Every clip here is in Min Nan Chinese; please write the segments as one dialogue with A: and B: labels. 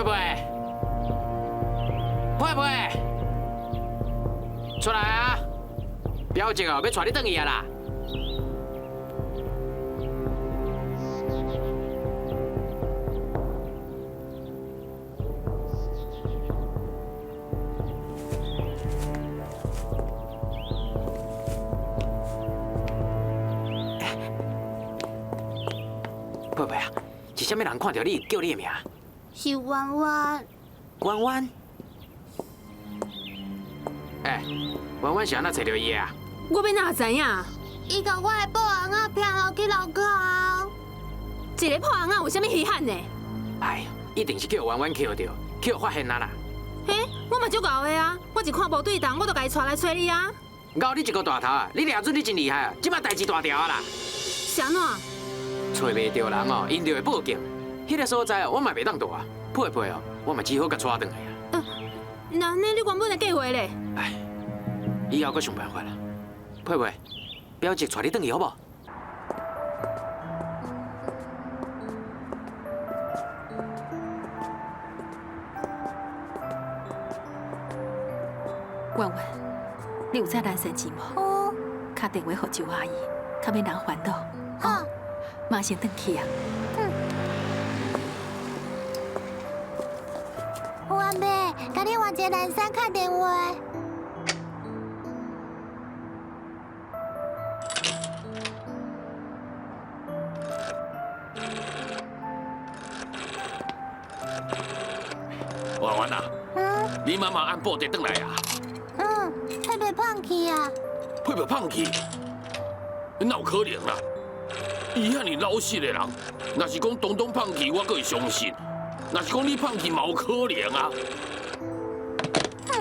A: 佩，佩佩，出來啊！表姐哦，欲帶你轉去啊啦！佩佩啊，是啥物人看著你叫你的名？
B: 是彎彎。
A: 彎彎？欸，彎彎是按怎揣著伊的啊？
C: 我欲哪知影？
B: 伊共我的布尪仔騙落去樓跤。
C: 一个破尪仔有啥物稀罕的？
A: 哎呦，一定是叫彎彎抾著，予發現啊啦！
C: 嘿，我嘛足𠢕的啊！我一看無對頭，我就共伊帶來揣你啊！𠢕
A: 你一個大頭啊！你掠準你真厲害啊！這馬代誌大條啊啦！
C: 是按怎？
A: 揣袂著人哦，𪜶就會報警。彼个所在哦，我嘛袂當蹛啊。佩佩哦，我嘛只好共帶轉來啊。
C: 那按呢，你原本的計劃咧？
A: 哎，以後閣想辦法啦。佩佩，表姐帶你轉去好無？
D: 婉婉，你有帶蘭山錢無？
B: 有。
D: 敲電話予周阿姨，較免人煩惱。
B: 好。
D: 馬上轉去啊！
B: 嗯。有阿伯，共你換一个蘭山敲電話。
E: 婉婉啊，
B: 嗯，
E: 你媽媽按部隊轉來啊？
B: 嗯，佩佩放棄啊？
E: 佩佩放棄？哪有可能啦？伊遐爾老實的人，若是講東東放棄，我閣會相信；若是講你放棄，嘛有可能啊。
B: 哼。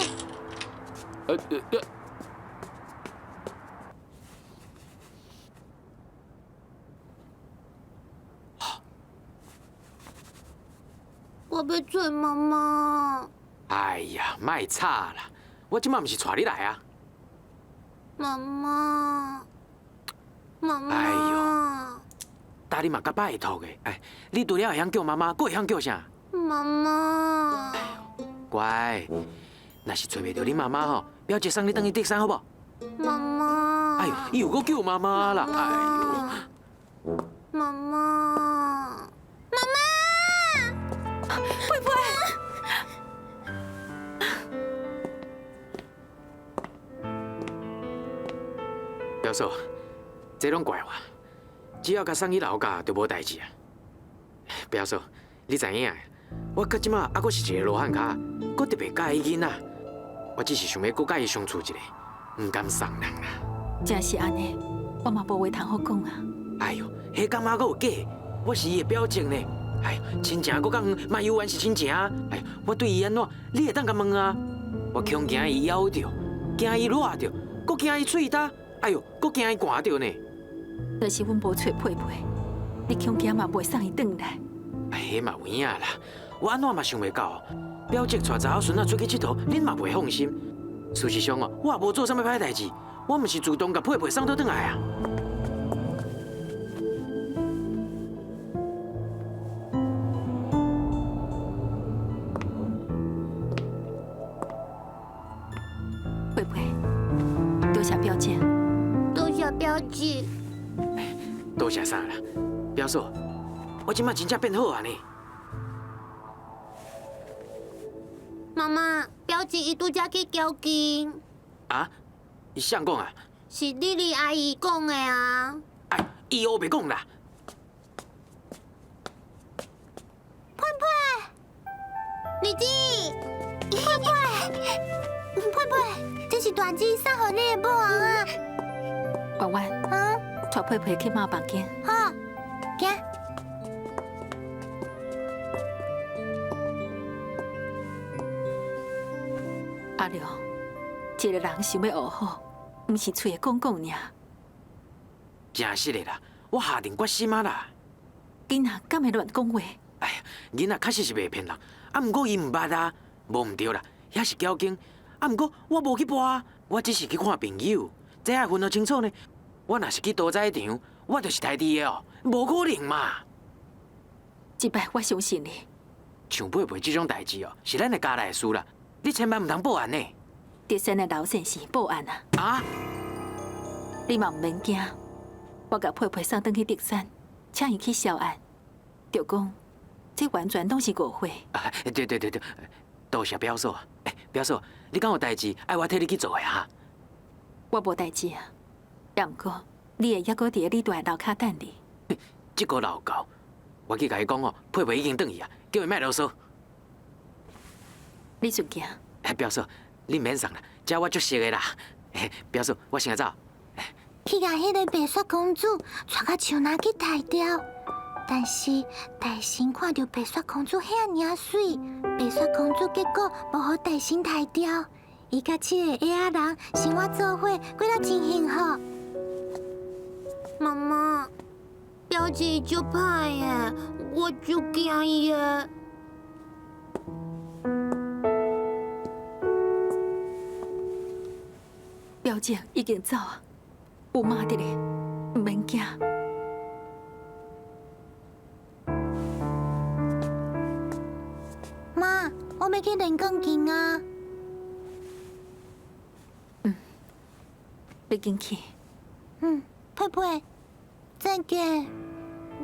B: 我欲揣媽媽。
A: 哎呀，莫吵啦！我這馬毋是帶你來啊。
B: 媽媽，媽媽。
A: 哎呦，今日嘛較拜託的，哎，你除了會曉叫媽媽，閣會曉叫啥？
B: 媽媽。
A: 乖，若是揣袂著你媽媽吼，表姐送你轉去竹山好無？
B: 媽媽。
A: 哎呦，伊又閣叫媽媽啦！哎呦，
B: 媽媽，媽媽，
D: 佩佩。
A: 表嫂，這攏怪我，只要共送去樓跤就無代誌啊。表嫂，你知影？我到這馬猶閣是一個羅漢跤，閣特別佮意囡仔。我只是想欲閣佮伊相處一下，毋甘送人啦。
D: 真是按呢，我嘛無話通好講啊。
A: 哎喲，彼敢猶閣有假？我是伊的表叔呢。哎，親情閣較遠，嘛猶原是親情啊。哎，我對伊按怎，你會當共問啊？我恐驚伊枵著，驚伊熱著，閣驚伊喙焦，哎喲，閣驚伊寒著呢。
D: 若是阮無揣佩佩，你恐驚嘛袂送伊轉來。
A: 哎，彼嘛有影啦。我按怎嘛想袂到，表叔帶查某孫仔出去𨑨迌，恁嘛袂放心。事實上哦，我也無做啥物歹代誌，我毋是主動共佩佩送倒轉來啊。
D: 佩佩，多謝表姐。
B: 多謝表姐。
A: 多謝啥啦，表嫂，我這馬真正變好啊呢。
B: 媽媽，表姐伊拄才去交警。
A: 啊？伊啥講啊？
B: 是麗麗阿姨講的啊。
A: 哎，伊烏白講啦。
B: 佩佩，麗姊，佩佩，佩佩，這是大姊送予你的布尪仔。
D: 婉婉，
B: 啊，
D: 帶佩佩去媽房間。
B: 好，行。
D: 阿良，一个人想欲學好，毋是喙會講講爾。
A: 真實的啦，我下定決心啊啦。
D: 囡仔敢會亂講話？
A: 哎呀，囡仔確實是袂騙人，啊，毋過伊毋捌啊，無毋對啦，遐是交警，啊，毋過我無去跋啊，我只是去看朋友，這愛分予清楚呢。我若是去屠宰場，我就是刣豬的哦，無可能嘛。
D: 這擺我相信你，
A: 像佩佩這種代誌哦，是咱的家內事啦，你千萬毋通報案呢。
D: 竹山的劉先生報案啊！
A: 啊！
D: 你嘛毋免驚，我共佩佩送轉去竹山，請伊去銷案，就講這完全攏是誤會。
A: 啊，對對對對，多謝表嫂。欸，表嫂，你敢有代誌愛我替你去做的哈？
D: 我無代誌啊，也毋過你會猶閣佇咧你蹛的樓跤等你。
A: 這個老狗，我去共伊講哦，佩佩已經轉去啊，叫伊莫囉嗦。
D: 你順行。
A: 欸，表嫂，你毋免送啦，這我足熟的啦。欸，表嫂，我先走。
B: 去共彼个白雪公主帶到樹林去刣掉，但是大神看著白雪公主遐爾媠，白雪公主結果無予大神刣掉，伊佮七个矮仔人生活做伙，過得真幸福。媽媽，表姐伊足歹的，我足驚伊的。
D: 表姐已經走啊。有媽佇咧，毋免驚。
B: 媽，我欲去練鋼琴啊！
D: 嗯，你緊去。
B: 嗯，佩佩，再見。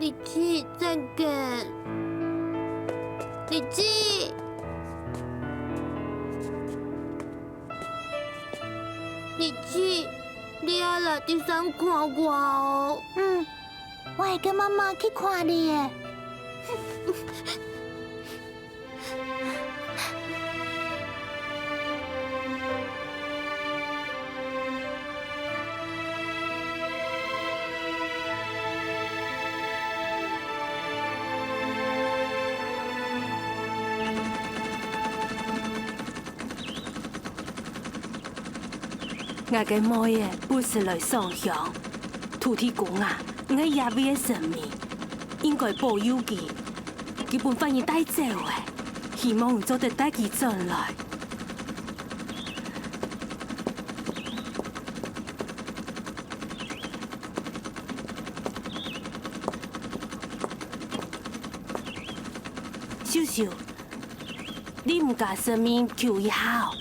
B: 麗姊，再見。麗姊，麗姊。你愛來竹山看我哦。嗯，我會跟媽媽去看你的。
F: 我个妹仔不是來上香，土地公啊，我夜位的神明應該保佑佢，佢本反而帶走的，希望做得帶佢轉來。秀秀，你毋共神明求一下哦？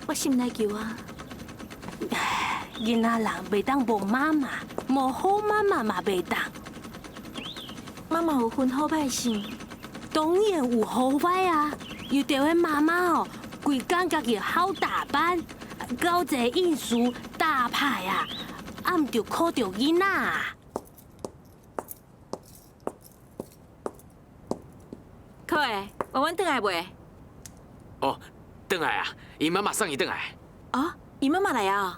D: 我心內求啊。
F: 囡仔人袂當無媽媽，無好媽媽嘛袂當。
D: 媽媽有分好歹是？
F: 當然有好歹啊！有著的媽媽哦，規工家己好打扮，搞這應數打牌啊，啊毋著苦著囡仔啊！
C: 可會，婉婉轉來未？
A: 哦，轉來啊！伊媽媽送伊轉來。
C: 哦，伊媽媽來啊！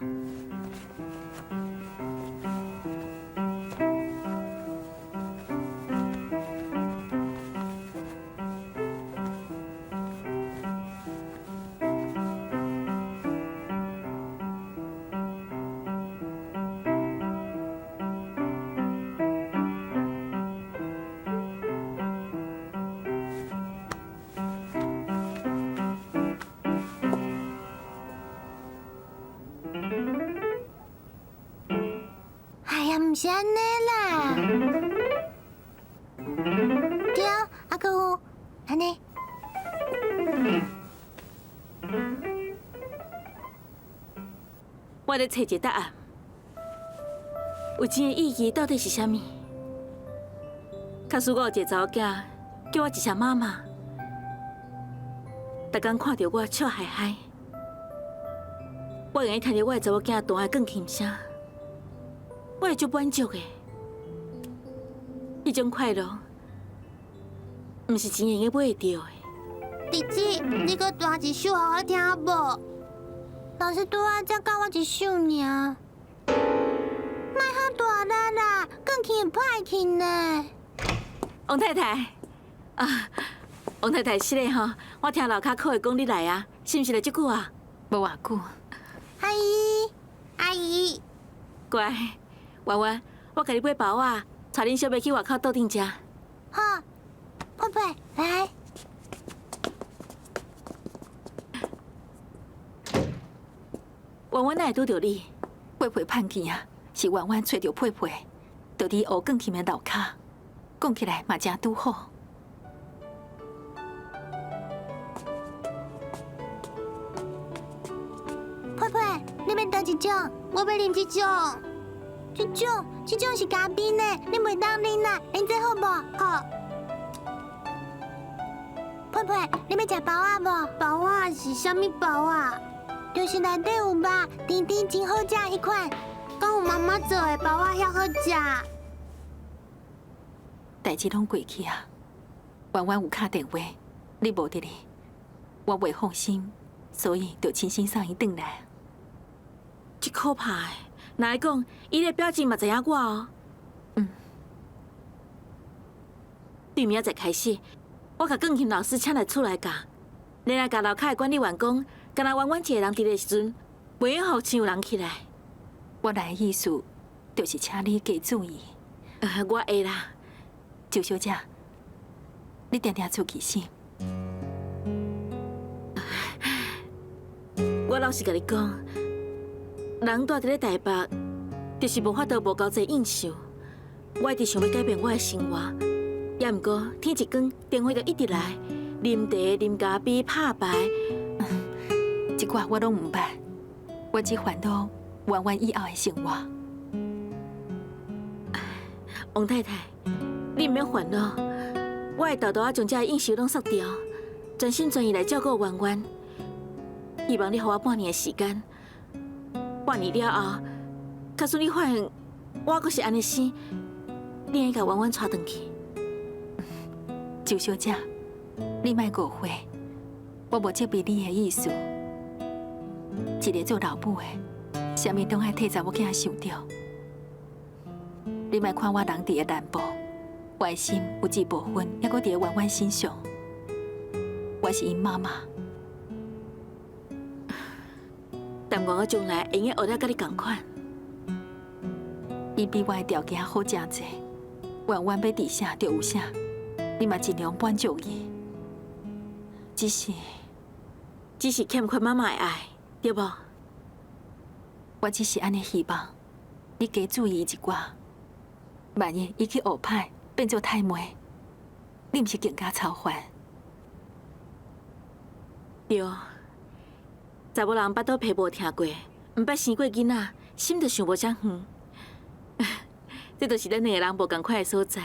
B: 哎呀，毋是按呢啦。對，啊，閣有按呢。
C: 我咧揣一個答案，有錢的意義到底是啥物？假使我有一個查某囝，叫我一聲媽媽，逐工看著我笑嘻嘻，我會用聽著我的查某囝彈的鋼琴聲，我會足滿足的。彼種快樂，毋是錢會用買會著的。
B: 弟姊，你閣彈一首予我聽無？老師拄仔才教我一首爾。莫遐大力啦，鋼琴會歹去呢。
C: 王太太，啊，王太太是嘞吼，我聽樓跤可會講你來啊，是毋是來足久啊？
D: 無偌久。
B: 阿姨，阿姨，
C: 乖，婉婉，我共你買包仔，帶恁小妹去外口桌頂食。
B: 好，佩佩來。
C: 婉婉哪會拄著你？
D: 佩佩叛去啊，是婉婉揣著佩佩，就佇學鋼琴的樓跤，講起來嘛誠拄好。
B: 你欲佗一種？我欲啉這種。這種，這種是咖啡呢，你袂當啉啦，啉這好無？好。佩佩，你欲食包仔無？包仔是啥物包仔？就是內底有肉，甜甜真好食彼款。敢有媽媽做的包仔遐好食。
D: 代誌攏過去啊，圓圓有敲電話，你無佇咧，我袂放心，所以就親身送伊轉來。
C: 這可怕的，若會講，伊的表情嘛知影我哦。
D: 嗯。
C: 對明仔載開始，我共鋼琴老師請來厝內教，然後共樓跤的管理員講，干焦圓圓一个人佇咧時陣，袂用予傷人起來。
D: 我來的意思，就是請你加注意。
C: 我會啦。
D: 周小姐，你定定出去心。
C: 我老實共你講，人住佇咧台北，就是無法度無交際應酬。我一直想欲改變我的生活，也毋過天一光，電話就一直來，啉茶、啉咖啡、拍牌，
D: 這寡我攏毋捌，我只煩惱圓圓以後的生活。
C: 王太太，你毋免煩惱，我會沓沓仔將這應酬攏煞掉，全心全意來照顧圓圓。希望你予我半年的時間，半年了後，假使你發現我閣是按呢生，你會共圓圓帶轉去。
D: 周小姐，你莫誤會，我無責備你的意思。一个做老母的，啥物攏愛替查某囝想著。你莫看我人佇咧南部，我的心有一部分猶閣佇咧圓圓身上。我是𪜶媽媽。
C: 但願我將來會用學得佮你仝款。
D: 伊比我的條件好誠濟，圓圓欲佇啥就有啥，你嘛盡量滿足伊。只是，
C: 只是欠缺媽媽的愛，對無？
D: 我只是按呢希望，你加注意伊一寡。萬一伊去學歹，變做太妹，你毋是更加操煩？
C: 對。查某人腹肚皮無疼過，毋捌生過囡仔，心就想無遮遠。這就是咱兩個人無仝款的所在。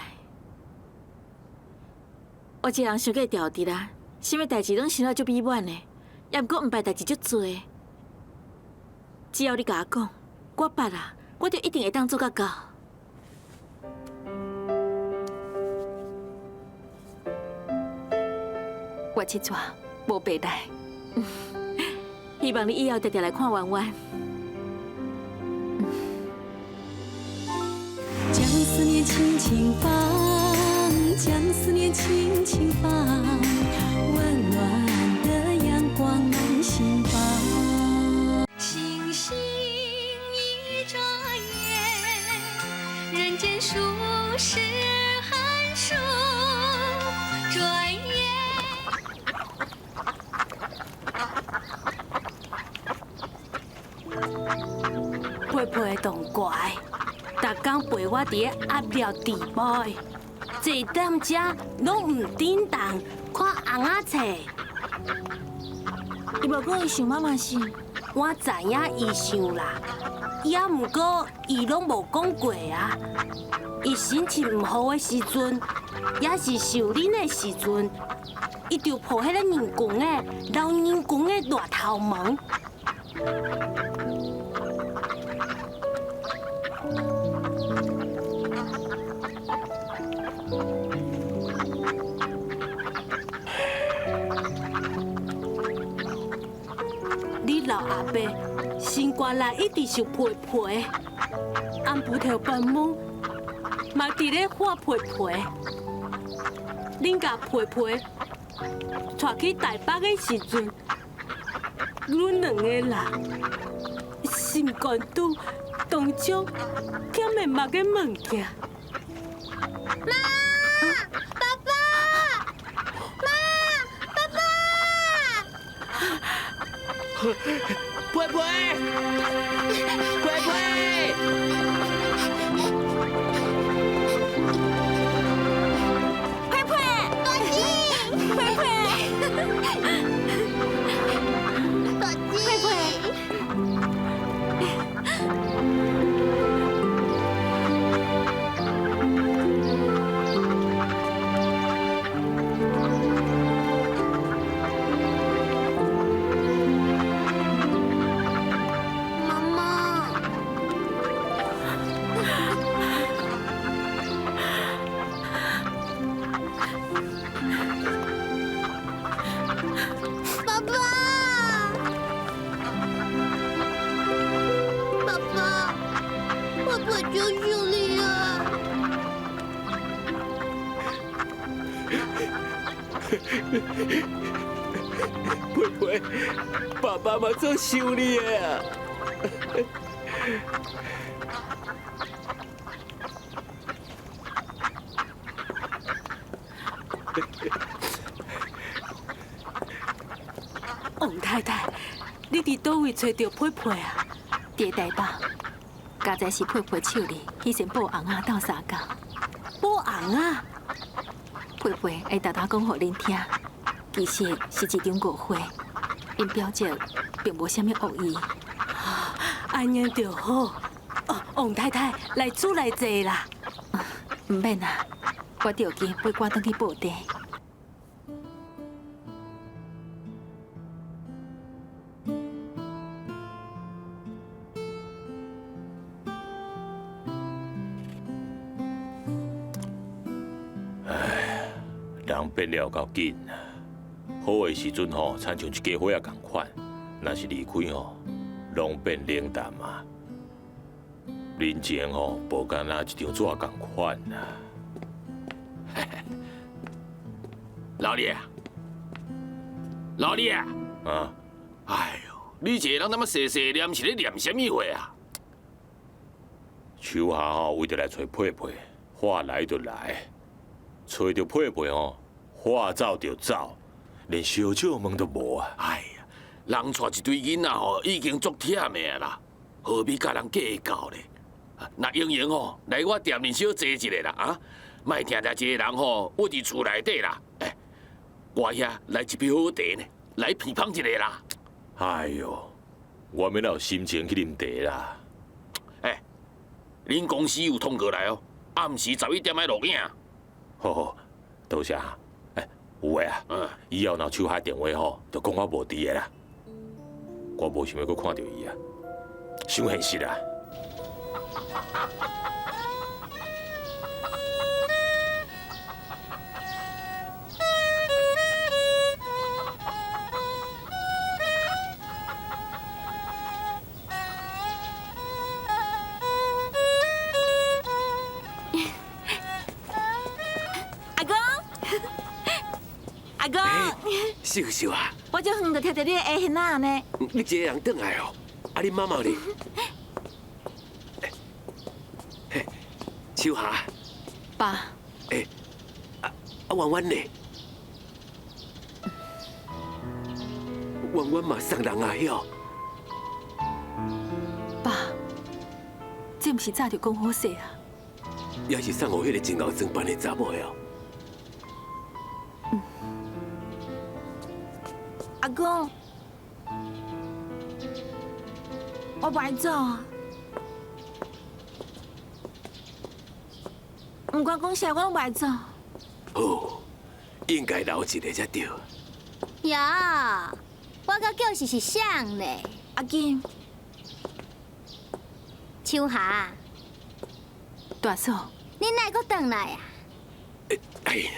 C: 我這人傷過調直啦，啥物代誌攏想了足美滿的，也毋過毋捌代誌足濟。只要你共我講，我捌啊，我就一定會當做甲到。
D: 我這逝無白來。
C: 希望你以後常常來看圓圓。
G: 將思念輕輕放，將思念輕輕放，溫暖的陽光滿心房。星星一眨眼，人間數十寒暑，轉眼。
F: 佩佩動怪，逐工陪我佇咧鴨寮直播，坐踮遮攏毋振動，看尪仔冊。
C: 伊無講伊想媽媽是？
F: 我知影伊想啦，也毋過伊攏無講過啊。伊心情毋好的時陣，也是想恁的時陣，伊就抱彼個硬光的、老硬光的大頭毛。你老阿伯心肝內一直想皮皮，暗晡頭發夢嘛佇咧喊皮皮。恁共皮皮帶去台北的時陣，阮兩個人心肝拄當中欠的目个物件。
B: 媽，爸爸，媽，爸爸。
A: 佩佩，佩佩，
B: 佩佩，大姐，佩佩，大姐，佩佩。足想你啊！
H: 佩佩，爸爸嘛足想你的啊！
F: 王太太，你伫佗位揣著佩佩啊？
D: 伫台北，佳哉是佩佩手里去先报尪仔斗相共。
F: 报尪仔？
D: 佩佩会沓沓讲予恁听，其实是一场误会，𪜶表姐并无啥物恶意。
F: 按呢就好。哦，王太太，来厝内坐啦。
D: 毋免啦，我著紧欲赶转去报地。
E: 唉，人变了够紧啊！好的时阵吼，亲像一家伙仔仝款；若是离开吼，拢变冷淡啊。人情吼，无干焦一张纸仝款啊。老李啊，老李啊，啊！哎哟，你一个人那么细细念，是咧念啥物话啊？秋霞吼，为著来揣佩佩，话来就来，揣著佩佩吼，话走就走，连相借问都无啊！哎呀，人带一堆囡仔吼，已经足忝的啦，何必佮人计较咧？那英英吼，来我店里小坐一下啦，啊，莫定定一个人吼，郁伫厝内底啦。哎，我遐来一杯好茶呢，来品芳一下啦。哎哟，我免有心情去啉茶啦。哎，恁公司有通告来哦，暗时11点爱录影。好好，多谢。哎，有的啊。嗯。以后若手下电话吼，就讲我无伫的啦。我无想欲阁看著伊啊，伤现实啊。
C: 阿公，阿公，
H: 秀秀啊，
C: 我足远就听著你的下现仔呢。
H: 你一个人转来哦？啊，恁妈妈呢？秋霞，
D: 爸。
H: 欸，啊婉婉呢？婉婉嘛送人啊，晓。
D: 爸，这毋是早就讲好势啊？
H: 也是送予彼个真𠢕装扮的查某的哦。
C: 阿公，我不爱走啊。不管讲啥，我拢不爱走。
H: 好，应该留一个才对。
B: 哟，我佮叫是是谁咧？
C: 阿金，
B: 秋霞，
D: 大嫂，
B: 你哪会阁转来啊？
H: 哎，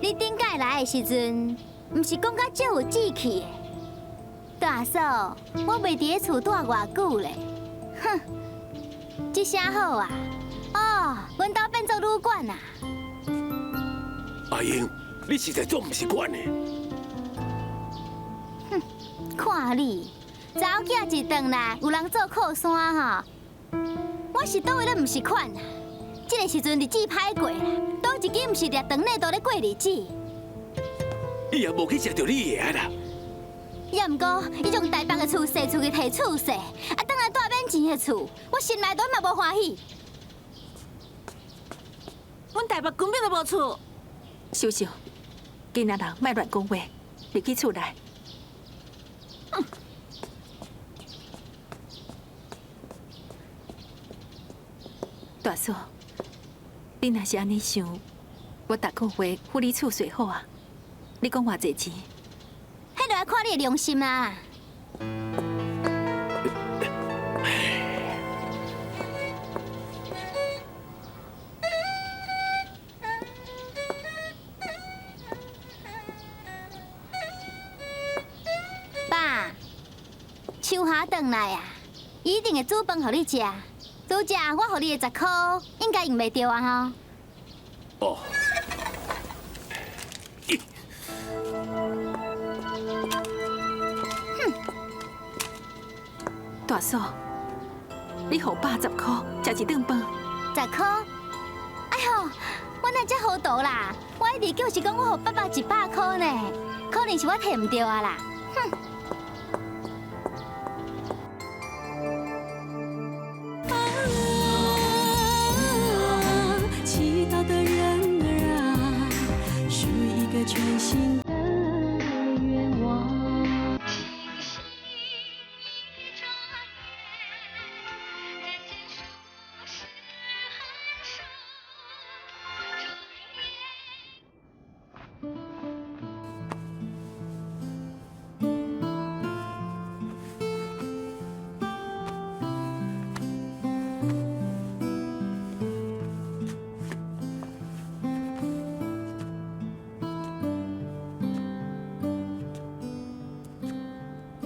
B: 你顶摆来的时阵，毋是讲甲足有志气的？大嫂，我袂伫咧厝蹛偌久咧。哼，这下好啊！哦，阮兜变做旅馆啊！
H: 阿英，你实在足毋习惯的。
B: 哼，看你，查某囝一转来，有人做靠山吼，我是佗位拢毋是款啊！这个时阵日子歹过啦，佗一支毋是掠长内都咧过日子。
H: 伊也无去食著你的啦。
B: 也毋过，伊从台北的厝踅出去提厝税，啊，转来蹛免钱的厝，我心内都嘛无欢喜。
C: 阮台北根本就无厝。
D: 秀秀，囡仔人莫乱讲话，入去厝内。大嫂，你若是按呢想，我逐个月付你厝税好啊。你讲偌济钱？
B: 彼就爱看你的良心啊！爸，秋霞轉來啊，伊一定會煮飯予你食。拄才我予你的十箍，應該用袂著啊吼。
E: 哦。
B: 哼，
D: 大嫂，你予80箍食一頓飯。
B: 十箍？哎喲，我哪遮糊塗啦？我一直就是講我予爸爸100箍呢，可能是我提毋著啊啦。哼。
G: 祈禱的人兒啊，許一個全新的願望。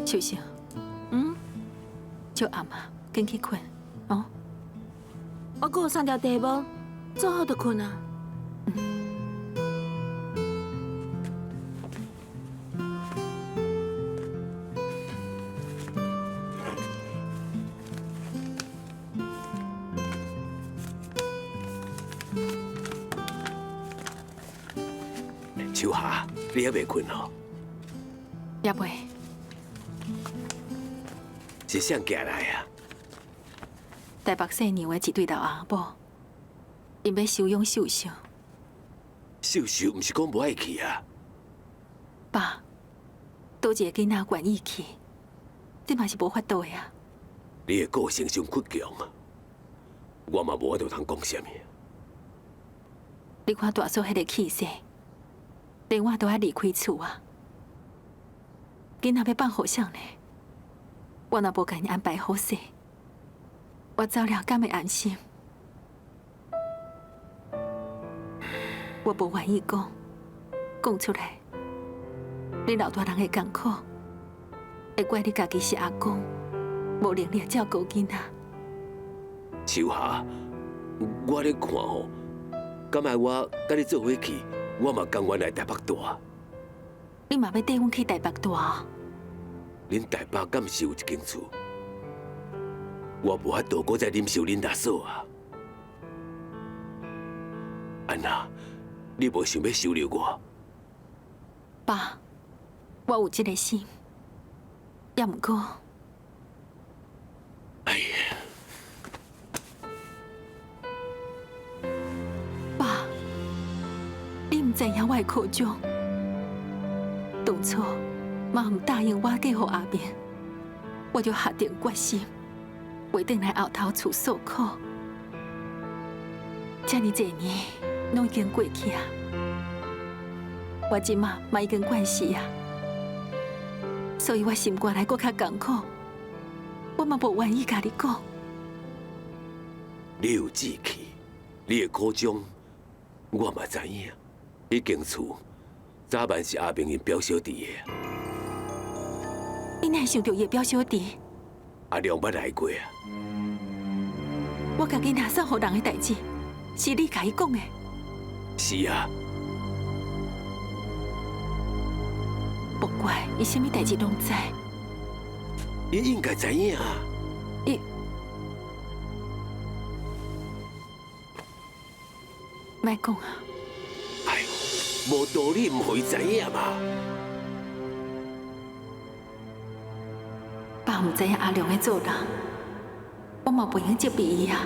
D: 秀秀，
C: 嗯，
D: 就暗啊，緊去睏，哦。
C: 我閣有送條題目，做好就睏啊。
E: 秋霞，你猶未睏哦？
D: 猶未。
E: 是啥寄來啊？
D: 台北細娘的一對老翁某，𪜶欲收養秀秀。
E: 秀秀毋是講無愛去啊？
D: 爸，佗一个囡仔願意去，這嘛是無法度的啊。
E: 你的個性傷倔強啊，我嘛無法度通講啥物。
D: 你看大嫂彼個氣勢，連我都愛離開厝啊。囡仔欲放予誰呢？我若無共𪜶安排好勢，我走了敢會安心？我無願意講，講出來，恁老大人會艱苦，會怪你家己是阿公，無能力照顧囡仔。
E: 秋霞，我咧看吼，敢愛我佮你做伙去，我嘛甘願來台北住。
D: 你嘛欲綴阮去台北住？
E: 恁台北敢是有一間厝？我無法度閣再忍受恁大嫂啊！安娜，你無想欲收留我？
D: 爸，我有這個心，也毋過……
E: 哎呀！
D: 爸，你毋知影我的苦衷，當初媽毋答應我嫁予阿明，我就下定決心，袂轉來後頭厝訴苦。這爾濟年，攏已經過去啊！我這馬嘛已經慣勢啊，所以我心肝內閣較艱苦，我嘛無願意共你講。
E: 你有志氣，你的苦衷，我嘛知影。彼間厝早晚是阿明𪜶表小弟的。
D: 你哪會想著伊的表小弟？
E: 阿良捌來過啊。
D: 我共囡仔送予人的代誌，是你共伊講的。
E: 是啊。
D: 莫怪伊啥物代誌攏知。
E: 伊應該知影啊。
D: 伊，莫講啊。
E: 哎喲，無道理毋予伊知影嘛。
D: 爸毋知影阿良的做人，我嘛袂用責備伊啊。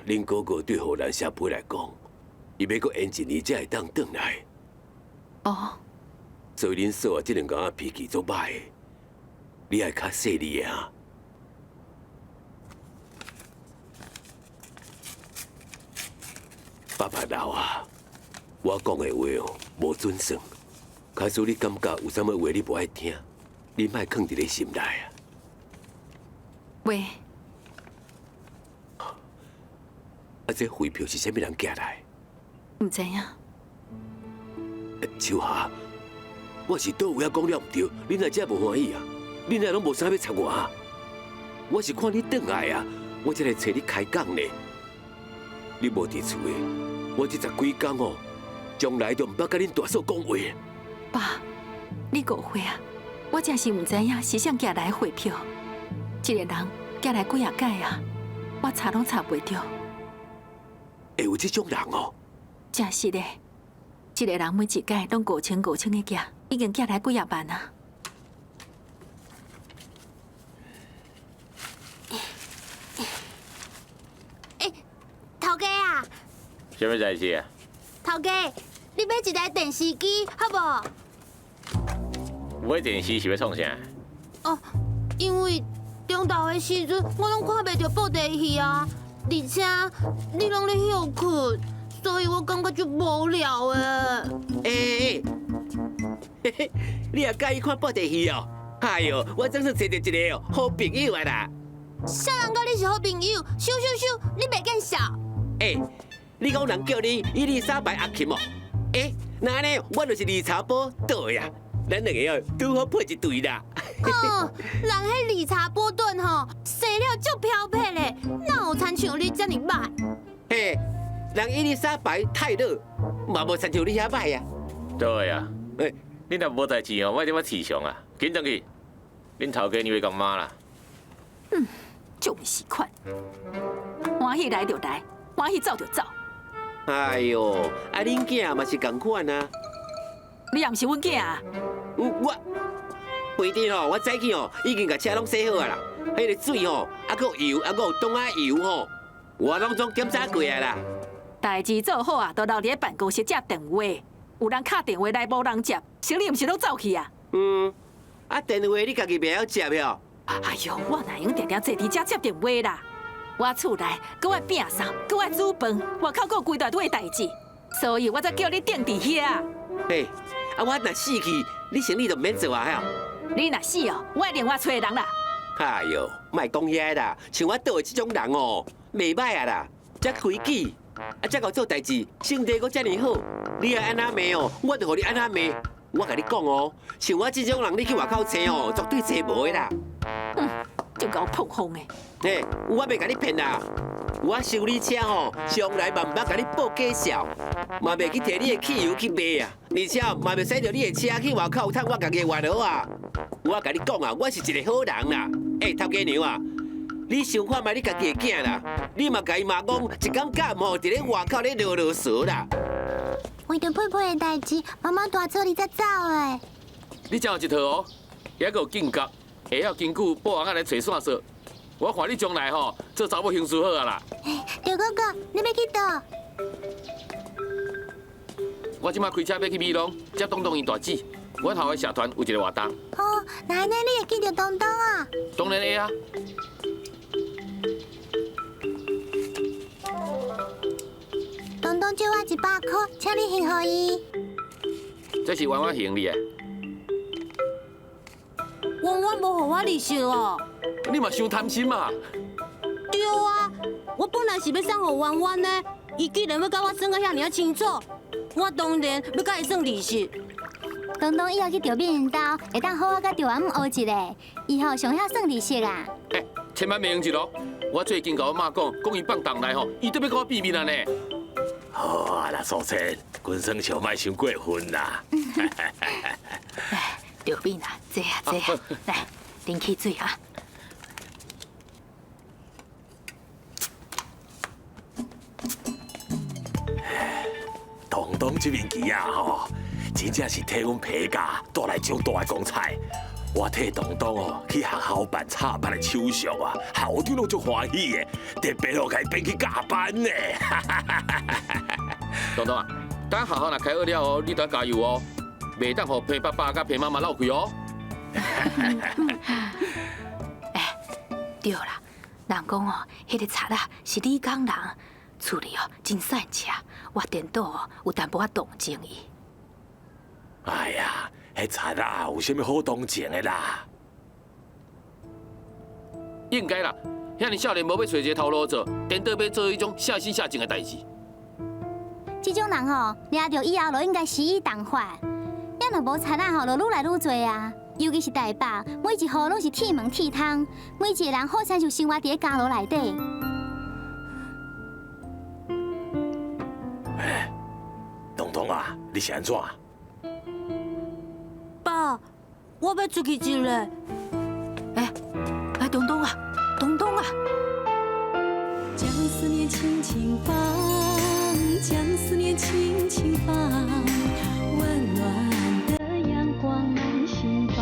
E: 恁哥哥對荷蘭寫批來講，伊欲閣延一年才會當轉來。
D: 哦。
E: 所以恁嫂啊，這兩工仔脾氣足歹的，你愛較細膩的啊。爸爸老啊，我講的話哦，無準算。假使你感覺有啥物話你無愛聽，你莫囥佇咧心內啊。
D: 喂。
E: 啊，這匯票是啥物人寄來？
D: 毋知影。
E: 秋霞，
H: 我是佗位仔講了毋對，恁來遮無歡喜啊？恁來攏無啥欲插我啊？我是看你轉來啊，我才來揣你開講呢。你無佇厝的，我這十幾工哦，從來都毋捌佮恁大嫂講話。
D: 爸，你誤會啊！我真是毋知影是啥寄來的匯票，一个人寄來幾仔改啊，我查攏查袂著。
H: 會有這種人哦？
D: 真實的，一个人每一改攏五千五千的寄，已經寄來幾仔萬啊！
B: 欸，頭家啊！
E: 啥物代誌啊？
B: 頭家，你買一台電視機好無？
E: 買電視是欲創啥？
B: 哦，因為中晝的時陣我攏看袂著布袋戲啊，而且你攏咧歇睏，所以我感覺足無聊的。
H: 欸，嘿嘿，你也佮意看布袋戲哦？哎喲，我總算揣著一个好朋友啊啦！
B: 啥人佮你是好朋友？收收收，你袂見笑。
H: 欸，你講人叫你伊麗莎白阿琴哦？欸，那按呢，我就是理查波頓呀。咱兩个哦，拄好配一對啦。
B: 哦，人彼理查波頓吼，生了足飄撇的，哪有親像你遮爾歹？
H: 嘿，人伊麗莎白泰勒嘛無親像你遐歹啊。
E: 對啊，
H: 欸，
E: 你若無代誌哦，莫這麼痴相啊，緊轉去，恁頭家娘會共罵啦。
D: 嗯，就毋是款，歡喜來就來，歡喜走就走。
H: 哎喲，啊恁囝嘛是仝款啊。
D: 你也毋是阮囝啊？
H: 我規陣吼，我早起吼已經共車攏洗好啊啦。彼个水吼，啊閣有油，啊閣有擋仔油吼，我攏總檢查過啊啦。
D: 代誌做好啊，都留佇咧辦公室接電話，有人敲電話來無人接，生理毋是攏走去啊？
H: 嗯，啊電話你家己袂曉接喲？
D: 哎喲，我哪用定定坐佇遮接電話啦？我厝內閣愛摒掃，閣愛煮飯，外口閣有規大堆的代誌，所以我才叫你定佇遐。
H: 嘿，啊我若死去，你生理就毋免做啊，吼。
D: 你若死哦，我會另外揣人啦。
H: 哎喲，莫講遐啦，像我倒的這種人哦，袂歹啊啦，遮規矩，啊遮夠做代誌，身體閣遮爾好，你愛按怎罵哦，我就予你按怎罵。我共你講哦，像我這種人，你去外口揣哦，絕對揣無的啦。
D: 哼，就夠膨風的。
H: 嘿，我袂共你騙啦，我修理車吼，從來嘛毋捌共你報假數，嘛袂去提你的汽油去賣啊，而且嘛袂使著你的車去外口趁我家己的活路啊。我共你講啊，我是一個好人啦。欸，頭家娘啊，你想看覓你家己的囝啦，你嘛共伊罵講，一工到暗吼，佇咧外口咧囉囉嗦啦。
B: 為著佩佩的代誌，媽媽大做你才走的。
E: 你這有一套哦，猶閣有警覺，會曉根據報案仔來揣線索。我看你將來吼做查某行事好啊啦。
B: 劉哥哥，你欲去佗？
E: 我這馬開車欲去美濃，接東東𪜶大姊。阮校的社團有一個活動。
B: 哦，那按呢你會見著東東啊？
E: 當然會啊。
B: 東東借我100箍，請你還予伊。
E: 這是婉婉還你的。
F: 婉婉無予我利息哦。
E: 你嘛傷貪心嘛？
F: 對啊，我本來是欲送予婉婉的，伊既然欲共我算甲遐爾仔清楚，我當然欲共伊算利息。
B: 東東以後去著敏𪜶兜，會當好好佮著阿姆學一下，伊吼上曉算利息啊。
E: 欸，千萬袂用得哦！我最近共我媽講，講伊放蕩來吼，伊都欲共我變面啊呢。
I: 好啊啦，素貞，軍生笑莫傷過分啦。
D: 來，著敏啊，坐啊坐啊，來啉汽水啊。
I: 東東這面旗仔吼，真正是替阮皮家帶來足大的光彩。我替東東哦去學校辦插班的手續啊，校長攏足歡喜的，特別哦共伊編去教班呢。
E: 東東啊，等學校若開學了後，你著加油哦，袂當予皮爸爸佮皮媽媽落氣哦。
D: 欸，對啦，人講哦，彼個賊仔是李港人，厝裡哦真散赤，我顛倒哦有淡薄仔同情伊。
I: 哎呀，彼賊仔有啥物好同情的啦？
E: 應該啦，遐爾少年無欲揣一個頭路做，顛倒欲做彼種下死下種的代誌。
B: 這種人吼，掠著以後就應該施以重罰。抑囝若無賊仔吼，就愈來愈濟啊。尤其是台北，每一戶攏是鐵門鐵窗，每一個人好親像生活佇咧監牢內底。
I: 哎，東東啊，你是按怎？
F: 爸，我欲出去一下。
D: 哎，哎，東東啊，東東啊！
G: 將思念輕輕放，將思念輕輕放，溫暖的陽光滿心房。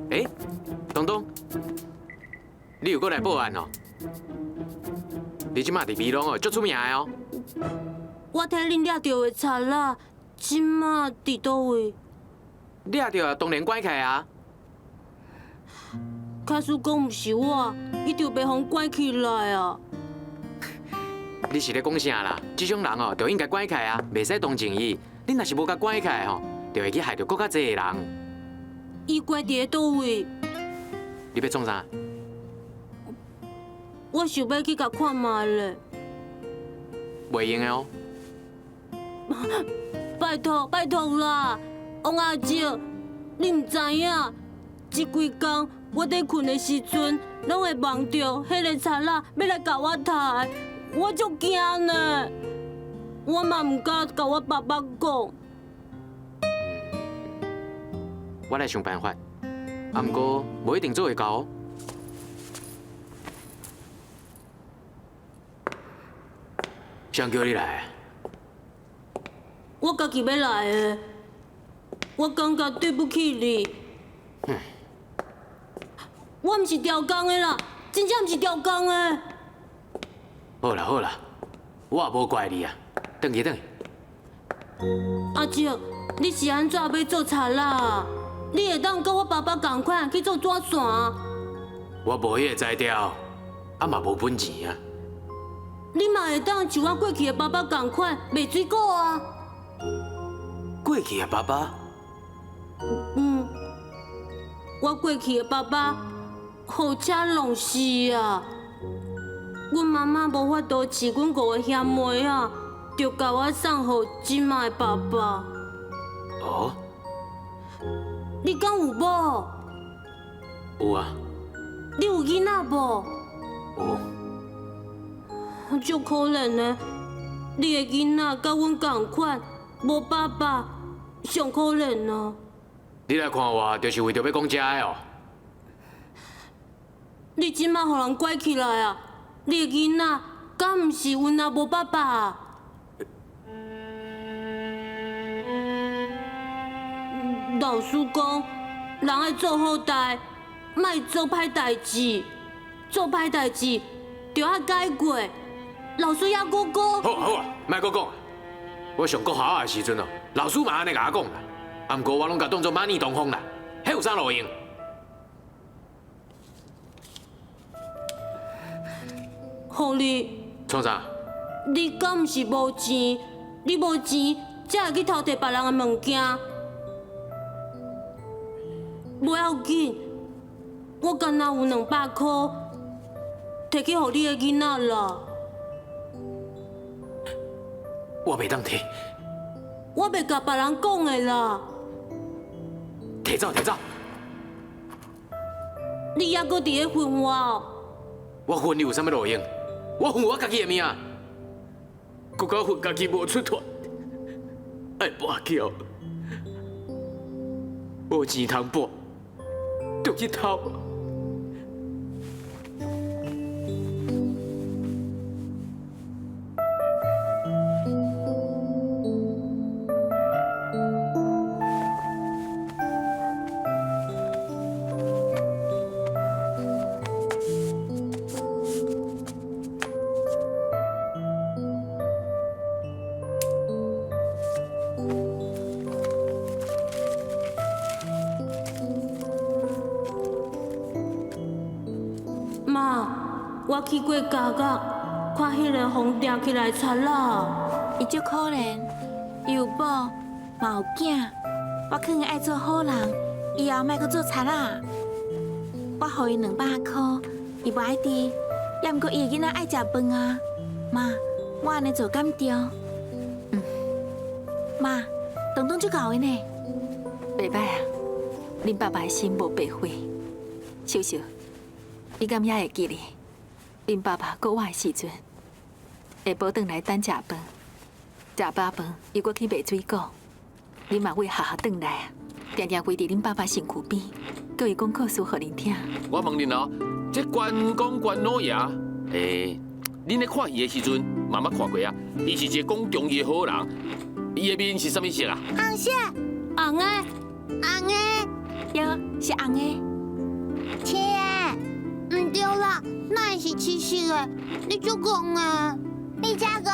A: 欸，東東，你又閣來報案哦？你這馬佇美濃哦，足出名的哦。
F: 我替恁掠著的賊仔，這馬佇佗位？
A: 掠著啊，當然關起來啊。
F: 假使講毋是我，伊就袂予關起來啊。
A: 你是咧講啥啦？這種人哦，就應該關起來啊，袂使同情伊。你若是無共關起來吼，就會去害著閣較濟的人。
F: 伊關佇咧佗位？
A: 你欲創啥？
F: 我想欲去共看覓咧。
A: 袂用的哦。
F: 拜託拜託啦，王阿叔，你毋知影，這幾工我佇睏的時陣，攏會夢著彼個賊仔欲來共我刣，我足驚呢。我嘛毋敢共我爸爸講。
A: 我來想辦法，啊，毋過無一定做會到哦。誰叫你來？
F: 我家己欲來的，我感覺對不起你。我毋是調工的啦，真正毋是調工的。
A: 好啦好啦，我也無怪你啊，轉去轉去。
F: 阿叔，你是按怎欲做賊仔？你會當佮我爸爸仝款去做紙線？
A: 我無彼个才調，啊嘛無本錢啊。
F: 你嘛會當像我過去的爸爸仝款賣水果啊？
A: 過去的爸爸？
F: 嗯，我過去的爸爸予車撞死啊！阮媽媽無法度飼阮五個兄妹仔，就共我送予這馬的爸爸。
A: 哦？
F: 你敢有某？
A: 有啊。
F: 你有囡仔無？
A: 有。
F: 足可憐的，你的囡仔佮阮仝款，無爸爸，上可憐啊！
A: 你來看我，就是為著欲講這的哦。
F: 你這馬予人拐起來啊！你的囡仔敢毋是有若無爸爸啊？老師講，人愛做好代，莫做歹代誌，做歹代誌就愛改過。老師猶閣講。
A: 好啊好啊，莫閣講。我上國校的時陣哦，老師嘛按呢共我講啦。啊，毋過我攏共當做馬膩東風啦，彼有啥路用？
F: 予你。
A: 創啥？
F: 你敢毋是無錢？你無錢，才會去偷摕別人的物件。無要緊，我敢若有200箍，摕去予你的囡仔啦。
A: 我袂當摕。
F: 我袂共別人講的啦。
A: 摕走，摕走。
F: 你猶閣佇咧訓我哦？
A: 我訓你有啥物路用？我訓我家己的命，閣較訓家己無出脫，愛跋筊，無錢通跋，就去偷。
F: 我去过監獄，看彼个予掠起來贼仔。
C: 伊足可憐，伊有某，嘛有囝。我勸伊愛做好人，以後莫閣做贼仔。我予伊200箍，伊無愛挃，猶毋過伊的囡仔愛食飯啊。媽，我按呢做敢對？
D: 嗯。
C: 媽，東東足𠢕的呢。
D: 袂䆀啊，恁爸爸的心無白費。秀秀，你敢猶會記得，恁爸爸閣活的時陣，下晡轉來等食飯，食飽飯又閣去賣水果。恁嘛為學校轉來啊，定定圍佇恁爸爸身軀邊，叫伊講故事予恁聽。
E: 我問恁哦，這關公關老爺，恁咧看戲的時陣，嘛捌看過啊？伊是一个講忠義的好人，伊的面是啥物色啊？
B: 紅色。
F: 紅的。
B: 紅的。
C: 對，是紅的。
B: 青的。毋對啦，哪會是青色的？你足戇啊！你才戇。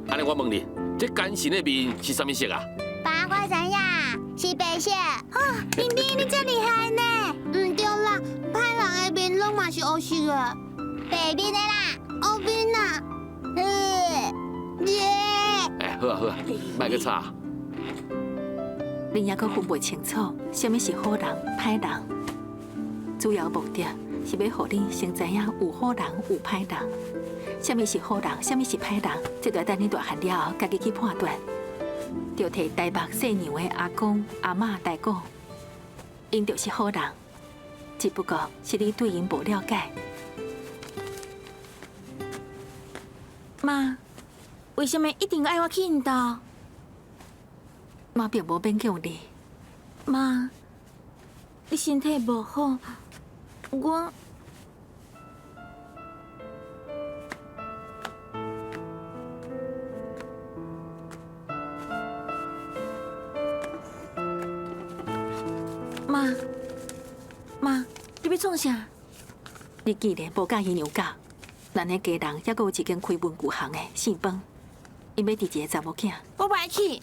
E: 按呢我問你，這奸臣的面是啥物色啊？
B: 爸，我知影，是白色。哦，冰冰，你真厲害呢！毋對啦，歹人的面攏嘛是烏色的。白面的啦，烏面啊。耶！
E: 好啊好啊，莫閣吵。
D: 恁猶閣分袂清楚，啥物是好人、歹人。主要目的是欲予恁先知影有好人有歹人，啥物是好人，啥物是歹人，這著等恁大漢了後，家己去判斷。就替台北姓楊的阿公、阿嬤代講，𪜶就是好人，只不過是你對𪜶無了解。
C: 媽，為啥物一定愛我去𪜶兜？
D: 媽並無勉強你。
C: 媽，你身體無好，我。媽，媽，你欲創啥？
D: 你既然無佮意娘家，咱的家人猶閣有一間開文具行的姓方，𪜶欲佇一個查某囝。
C: 我無愛去。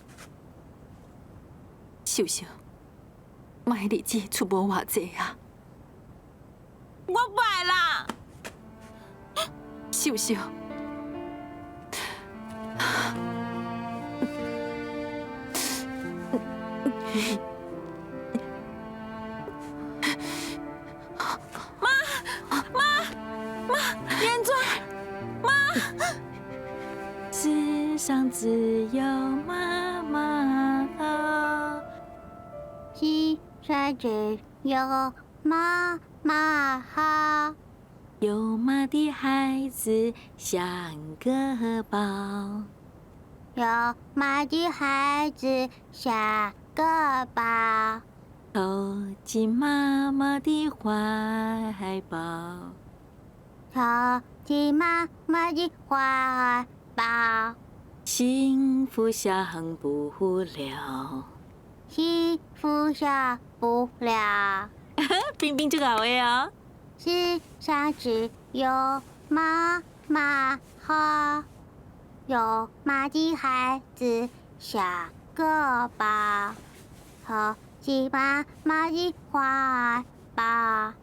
D: 秀秀，媽的日子賰無偌濟啊！
C: 我無愛啦。
D: 秀秀。
C: 媽媽媽，你按怎？媽，世上只有媽媽好。
B: 世上只有媽媽好。
C: 有媽的孩子像個寶。
B: 有媽的孩子像個寶。
C: 投進媽媽的懷抱。
B: 投進媽媽的懷抱。
C: 幸福享不了。
B: 幸福享不了。
C: 冰冰足𠢕的哦。
B: 世上只有媽媽好，有媽的孩子像個寶，投進媽媽的懷抱，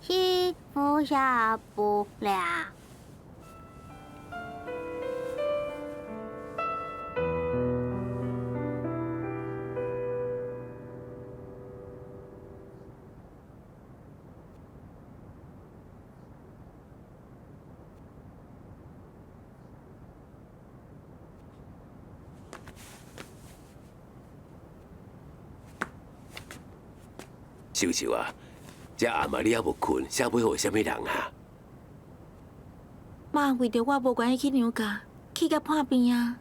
B: 幸福享不了。
H: 秀秀啊，這暗暝你猶無睏，寫批予啥物人啊？
C: 媽為著我無願意去娘家，氣甲破病啊！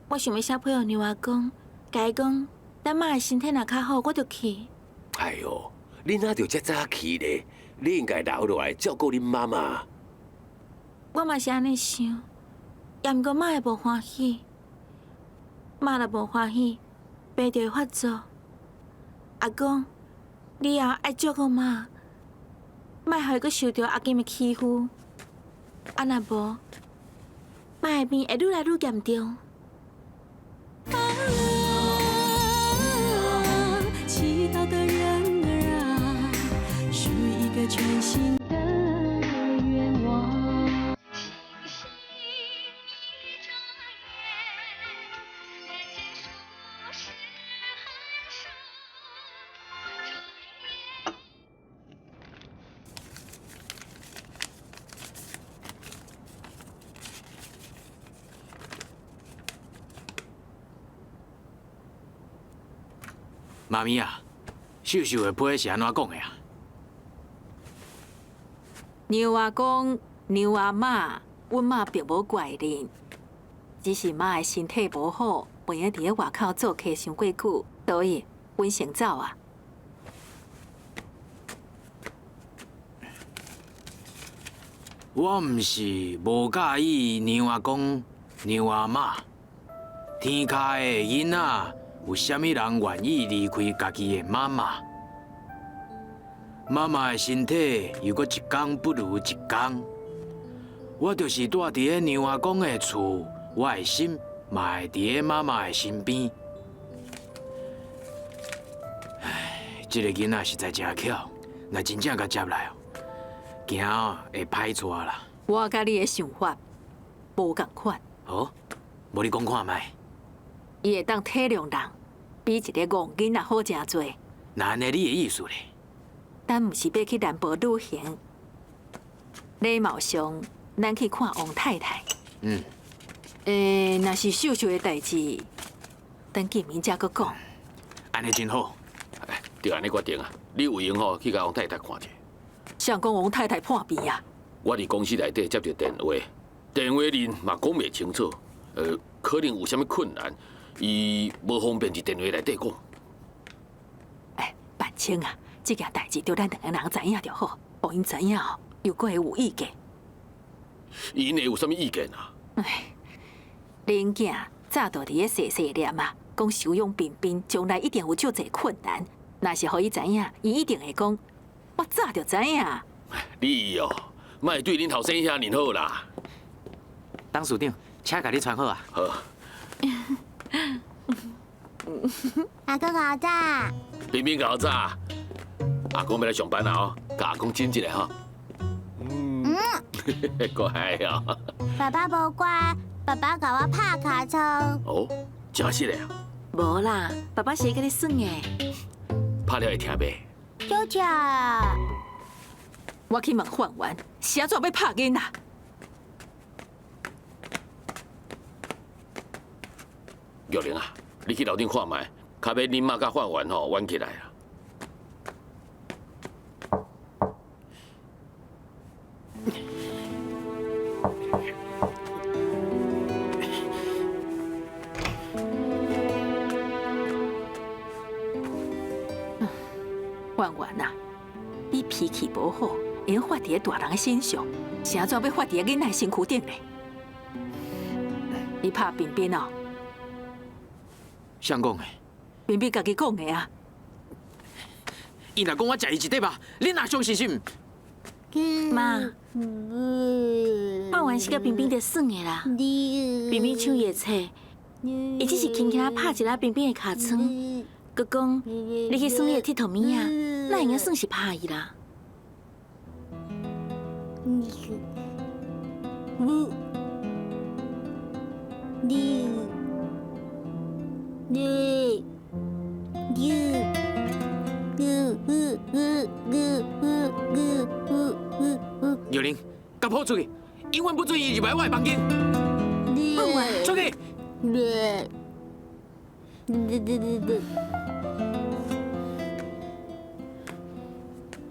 C: 我想欲寫批予娘阿公，共伊講，等媽的身體若較好，我就去。
H: 哎喲，你哪著遮早去咧？你應該留落來照顧恁媽媽。
C: 我嘛是按呢想，猶毋過媽會無歡喜。媽若無歡喜，病就會發作。阿公，你以後愛照顧媽，莫予伊閣受著阿金的欺負。啊，若無，媽的病會愈來愈嚴重。
G: 啊，祈禱的人兒啊，數一個個全新的願望。星星一眨眼，結束是寒暑。
A: 媽咪啊，秀秀的批是按怎講的啊？
D: 娘阿公、娘阿媽，阮媽並無怪恁，只是媽的身體無好，袂用佇咧外口做客傷過久，所以阮先走啊。
A: 我毋是無佮意娘阿公、娘阿媽，天跤的囡仔。有啥物人願意離開家己的媽媽？媽媽的身體又閣一工不如一工。我就是住佇咧娘阿公的厝，我的心嘛會佇咧媽媽的身邊。唉，這個囡仔實在真巧，若真正共接來，驚會歹娶啦。
D: 我佮你的想法無仝款。
A: 哦，無你講看覓。
D: 伊會當體諒人，比一个戇囡仔好誠濟。
A: 那按呢，你的意思咧？
D: 咱毋是欲去南部旅行，禮貌上，咱去看王太太。嗯。若是秀秀的代誌，等見面才閣講。
A: 按呢真好。
E: 就按呢決定啊！你有閒吼去共王太太看者。
D: 誰講王太太破病啊？
E: 我佇公司內底接著電話，電話裡嘛講袂清楚，可能有啥物困難。伊無方便佇電話內底講。
D: 哎，萬清啊，這件代誌著咱兩个人知影就好，予𪜶知影哦，又閣會有意見。
E: 𪜶會有啥物意見啊？
D: 哎，恁囝早就佇咧細細念啊，講收養彬彬，將來一定有足濟困難。若是予伊知影，伊一定會講，我早就知影。
E: 你哦，莫對恁後生遐爾好啦。
A: 董事長，車共你傳好啊。
E: 好。
B: 阿公𠢕早，
E: 彬彬𠢕早，阿公欲來上班啦哦，共阿公親一下吼。嗯，乖哦。
B: 爸爸無乖，爸爸共我拍尻川。
E: 哦，真實的啊？
C: 無啦，爸爸是咧佮你耍的。
E: 拍了會疼袂？
B: 足疼。
D: 我去問范員，是按怎欲拍囡仔？
E: 玉玲啊，你去樓頂看覓，較欲恁媽佮范員吼冤起來啦。
D: 范員啊，你脾氣無好，會發佇咧大人的身上，是按怎欲發佇咧囡仔身軀頂咧？你拍彬彬哦？
A: 誰講的？
D: 彬彬家己講的啊。
A: 伊若講我食伊一塊肉，恁若相信是毋？
C: 媽，范員是佮彬彬佇耍的啦。彬彬搶伊的冊，伊只是輕輕仔拍一下彬彬的尻川，閣講你去耍你的鐵頭物仔，哪會用算是拍伊啦？
A: 玉玲，共抱出去，永遠不准伊入來我的房間。出去！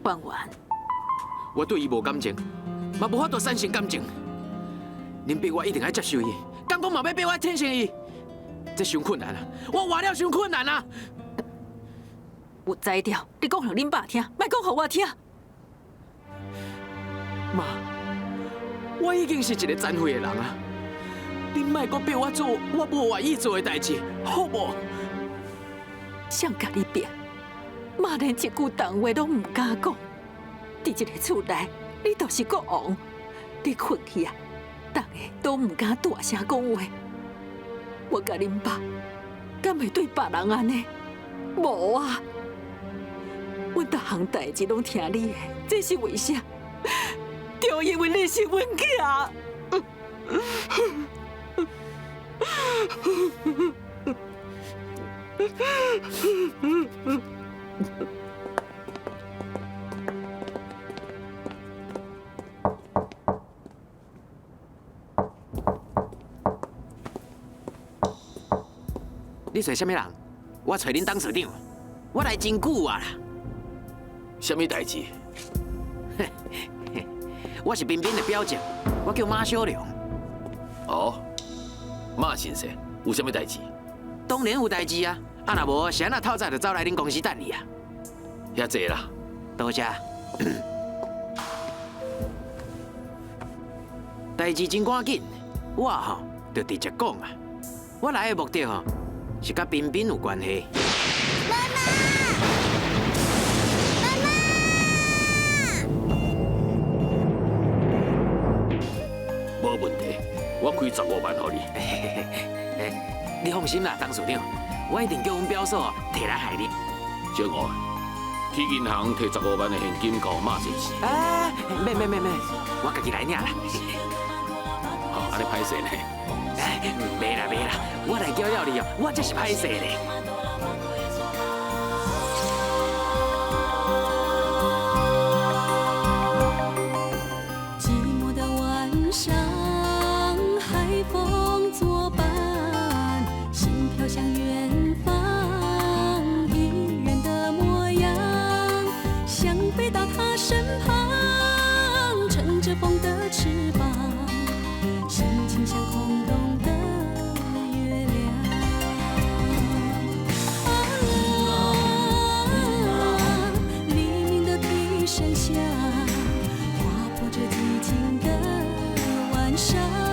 D: 范員，
A: 我對伊無感情，嘛無法度產生感情。恁逼我一定愛接受伊，敢講嘛欲逼我天性伊，這傷困難啊！我活了傷困難啊！
D: 有才調，你講予恁爸聽，莫講予我聽。
A: 媽，我已經是一個殘廢的人啊！恁莫閣逼我做我無願意做的代誌，好無？
D: 誰共你逼？媽連一句重話攏毋敢講。佇這個厝內，你就是國王。你睏去啊，逐个都毋敢大聲講話。我佮恁爸，敢會對別人按呢？無啊！阮逐項代誌攏聽你的，這是為啥？就因為你是阮囝。
A: 你揣啥物人？我揣恁董事長，我來真久啊啦。
E: 啥物代誌？
A: 我是彬彬的表姐，我叫馬小龍。
E: 哦，馬先生，有啥物代誌？
A: 當然有代誌啊！啊，若無，是按怎透早就走來恁公司等你啊？
E: 遐濟啦，
A: 多謝。代誌真趕緊，我吼就直接講啊，我來的目的吼是佮彬彬有關係。
B: 媽媽，媽媽，
E: 無問題，我開15萬予你。
A: 你放心啦，董事長，我一定叫阮表嫂提來害你。
E: 小五，去銀行提15萬的現金交馬先生。
A: 啊，免免免免，我家己來領啦。
E: 好，按呢歹勢呢？
A: 袂啦袂啦，我來叫了你哦，我才是歹勢咧。
G: 寂寞的晚上，海風作伴，心飄向遠方，一人的模樣，想飛到他身旁，乘著風的翅膀，心情像空洞的月亮。啊，黎明的笛聲響，劃破這寂靜的晚上。